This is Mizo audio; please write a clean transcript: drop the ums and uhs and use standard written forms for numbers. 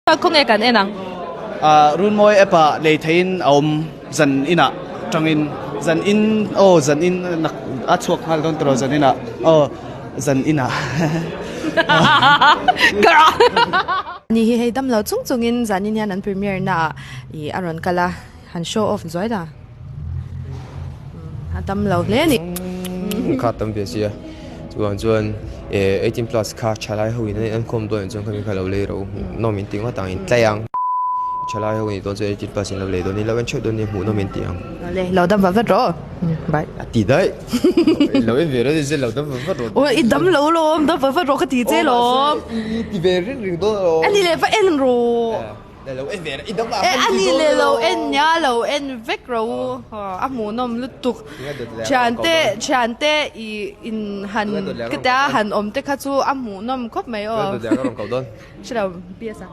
Khawnge kan en ang? Runmawi app ah lei theihin a awm zan inah tangin zan in aw zan in nak a chhuak nghal dawn tawh lo zan inah aw zan inah. Ni hi hei damlo chung chungin zanin hian an premiere na ah ih a rawn kal a han show off zuai la a damlo hle a ni. Kha tam ve sia chuan chuan eh 18 plus kha thalai ho in an khawm dawn chuan khami kha lo lei ro nawm in ti ngawt ang in tlai ang thalai ho in dawn chuan 18 plus in lo lei dawn in lo en theuh dawn nia hmuh nawm in ti ang. Le lo dam vat vat rawh bye. A ti daih lo en ve rawh zir lo dam vat vat rawh. Aw i dam lo lawm dam vat vat rawh ka ti che lawm. I ti ve ring ring dawn alawm. Ani leh va en rawh. E a ni leh lo en nia lo en vek ro u a hmuhnawm lutuk thiante thiante i in han ka tia han awm te kha chu a hmuhnawm khawp mai aw hrelo PS a.